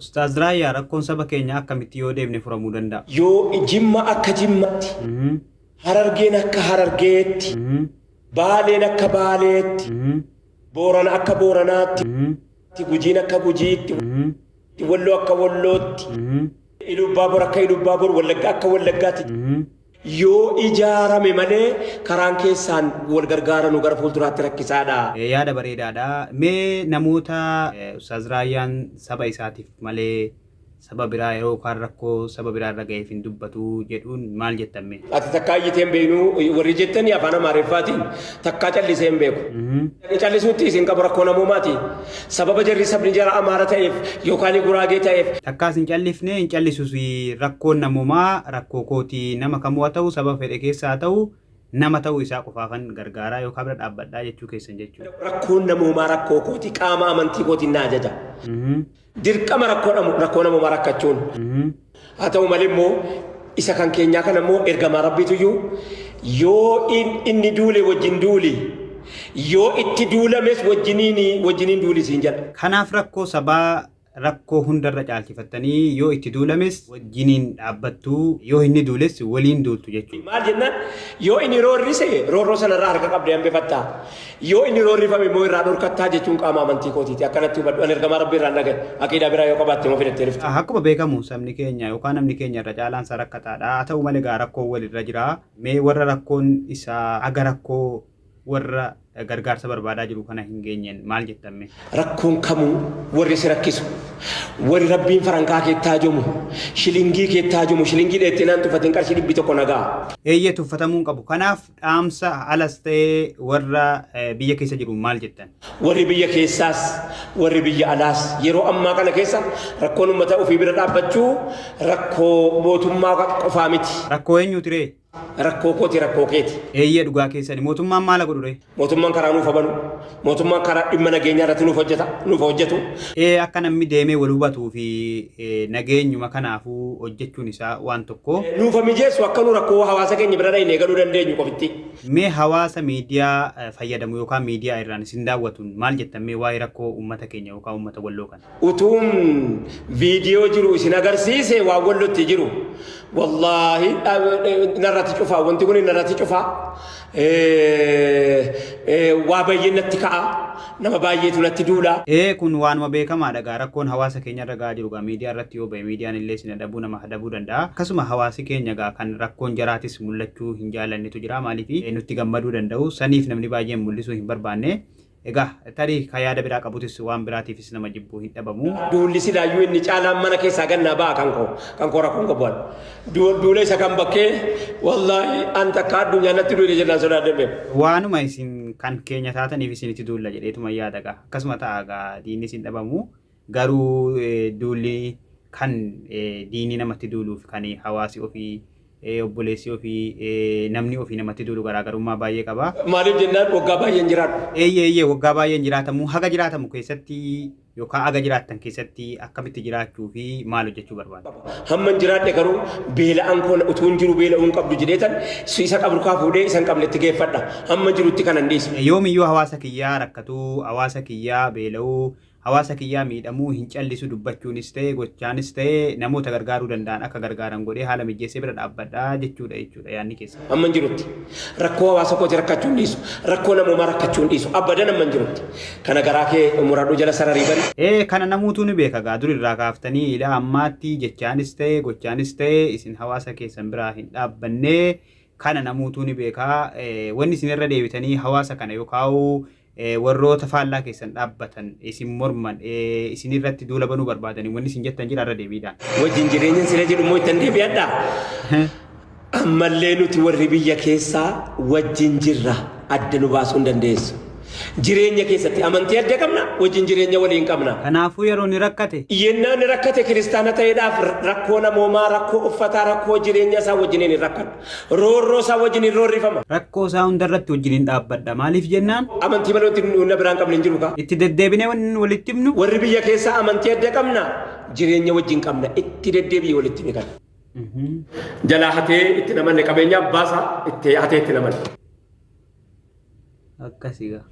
Ustaaz Raayyaa, rakkoon saba keenyaa akkamitti yoo deemne furamuu danda'a? Yoo Jimma akka Jimmatti, Harargeen akka Harargeetti, Baaleen akka Baaleetti, Boorana akka Booranaatti, Gujiin akka Gujiitti, Walloo akka Wallootti, Ilubbaabor akka Ilubbaabor, Wallagga akka Wallaggaatti yoo ijaarame malee karaan keessaan wal gargaaranu gara fuulduraatti rakkisaadha. Yaada bareedaadha. Mee namoota Ustaaz Raayyaan saba isaatiif malee saba biraa yeroo kaan rakkoo saba biraa irra ga'eef hin dubbatu jedhuun maal jettan mee? Ati takkaa iyyitee hin beeknu warri jettanii afaan Amaariffaatiin takkaa callisee hin beeku. Callisuutti isin qabu rakkoo namoomaati. Sababa jarri sabni jara Amaara ta'eef yookaan Guraagee ta'eef. Takkaas hin callifne hin callisus rakkoon namoomaa rakkoo kooti nama kamuu haa ta'u saba fedhe keessa haa ta'u nama ta'uu isaa qofaafan gargaaraa yookaan bira dhaabbadhaa jechuu keessan jechuudha. Rakkoon namoomaa rakkoo kooti qaama amantii kootiin na ajaja. Dirqama rakkoo namoomaa rakkachuun. Haa ta'u malee immoo isa kan keenyaa kana immoo ergamaa Rabbiituyyuu yoo inni duule wajjin duuli yoo itti duulames wajjiniin wajjiniin duuli siin jedha. Kanaaf rakkoo sabaa rakkoo hundarra caalchifattanii yoo itti duulames wajjiniin dhaabbattu yoo inni duules waliin duultu jechuudha. Maal jennaan yoo inni roorrise roorroo sanarraa harka qabdee hambifatta. Yoo inni roorrifame immoo irraa dhorkattaa jechuun qaama amantii kootiiti. Akkanatti hubadhu. Ani ergamaa Rabbii irraan dhagaye. Aqiidaa biraa yoo qabaatte immoo fidattee dhufte. Akkuma beekamu sabni keenya yookaan namni keenya irra caalaan isaa rakkataadha. Haa ta'u malee egaa rakkoon wal irra jira. Mee warra rakkoon isaa haga rakkoo warra gargaarsa barbaadaa jiru kana hin geenyeen maal jettan mee? Rakkoon kamuu warri si rakkisu, warri Rabbiin farankaa keetti haajomu, shilingii keetti haajomu, shilingii dheettee naan tuffatin qarshii 100 na ga'a. Eeyyee tuffatamuu hin qabu. Kanaaf Dhaamsa alas ta'e warra biyya keessa jiruun maal jettan? Warri biyya keessaas warri biyya alaas yeroo ammaa kana keessa rakkoon ummata ofii bira dhaabbachuu rakkoo mootummaa qofaa miti. Rakkoo eenyuuti ree? Rakkoo kooti rakkoo keeti. Eeyyee dhugaa keessani. Mootummaan maal ha godhu ree? Mootummaan karaa nuuf ha banu. Mootummaan karaa dhimma nageenyaa irratti nuuf hojjeta, nuuf ha hojjetu. Ee akka namni deemee wal hubatuu fi nageenyuma kanaafuu hojjechuun isaa waan tokko. Nuuf ha mijeessu akka nu rakkoo hawaasa keenya bira dhaynee galuu dandeenyu qofitti. Mee hawaasa miidiyaa fayyadamu yookaan miidiyaa irraan isin daawwatuun maal jettan mee waa'ee rakkoo uummata keenya yookaan uummata Walloo kana? Utuun viidiyoo jiru isin agarsiise waan wallotti jiru. Wallaahi narratti cufaa wanti kun narratti cufaa. Waa baay'ee natti ka'a. Nama baay'eetu natti duula. Ee kun waanuma beekamaadha gaa rakkoon hawaasa keenya irra ga'aa jiru gaa miidiyaa irratti yoo ba'e miidiyaan illee isin adabuu nama adabuu danda'a. Akkasuma hawaasi keenya gaa kan rakkoon jaraatis mul'achuu hin jaallannetu jira maaliif nutti gammaduu danda'u saniif namni baay'een mul'isuu hin barbaanne. Egaa tarii ka yaada biraa qabutis waan biraatiifis nama jibbu hin dhabamu. Duulli silaayyuu inni caalaan mana keessaa gad naa ba'a kan koo kan koo rakkoon qabu an. Duula isa kan bakkee wallaahi an takka addunyaan natti duule jennaan sodaadhee beeku. Waanuma isin kan keenya taataniif isinitti duulla jedheetuma yaada gaa. Akkasuma ta'a gaa diinnis hin dhabamu. Garuu duulli kan diinni namatti duuluuf kan hawaasi ofii obboleessi ofii namni ofii namatti duulu garaagarummaa baay'ee qaba. Maaliif jennaan waggaa baay'een jiraadhu. Eeyyee eeyyee waggaa baay'een jiraatamu haga jiraatamu keessatti yookaan haga jiraattan keessatti akkamitti jiraachuu fi maal hojjechuu barbaaddu? Hamman jiraadhe garuu beela'aan koo utuu hin jiru beela'uu hin qabdu jedheetan isa qabrukaa fuudhee isa hin qabnetti geeffadha. Hamma jirutti kanan dhiisu. Yoomiyyuu hawaasa kiyyaa rakkatuu, hawaasa kiyyaa beela'uu, Hawaasa kiyyaa miidhamuu hin callisu dubbachuunis ta'e gochaanis ta'e namoota gargaaruu danda'an akka gargaaran godhee haala mijjeessee bira dhaabbadha jechuudha jechuudha yaadni keessan. Hamman jirutti rakkoo hawaasa kooti rakkachuu hin dhiisu. Rakkoo namoomaa rakkachuu hin dhiisu. Abadan hamman jirutti. Kana garaa kee muradhu jala sararii bari. Ee kana namuutuu ni beeka gaa dur irraa kaaftanii ilaa ammaatti jechaanis ta'e gochaanis ta'e isin hawaasa keessan biraa hin dhaabbanne kana namuutuu ni beeka wanni isin irra deebitanii hawaasa kana yookaa'u Warroota faallaa keessan dhaabbatan, isin morman, isin irratti duula banuu barbaadaniin wanni isin jettan jira irra deebiidhaan. Wajjin jireenyan sila jedhu immoo ittan deebi'adha. Ammallee nuti warri biyya keessaa wajjin jirra adda nu baasuu hin dandeessu. Jireenya keessatti amantii adda qabna, wajjin jireenya waliin qabna. Kanaafuu yeroo inni rakkate. Yennaa inni rakkate kiristaana ta'eedhaaf rakkoo namoomaa, rakkoo uffataa, rakkoo jireenya isaa wajjiniin hin rakkadhu. Roorroo isaa wajjin hin roorrifama. Rakkoo isaa hunda irratti wajjin hin dhaabbadha. Maaliif jennaan? Amantii malee wanti nu na biraan qabne hin jiru kaa. Itti deddeebinee wanni walitti himnu. Warri biyya keessaa amantii adda qabna, jireenya wajjin qabna. Itti deddeebi'i walitti himi kana. Jalaa hatee itti namanne qabeenya abbaa isaa itti hatee itti namanne. Akkasi gaa.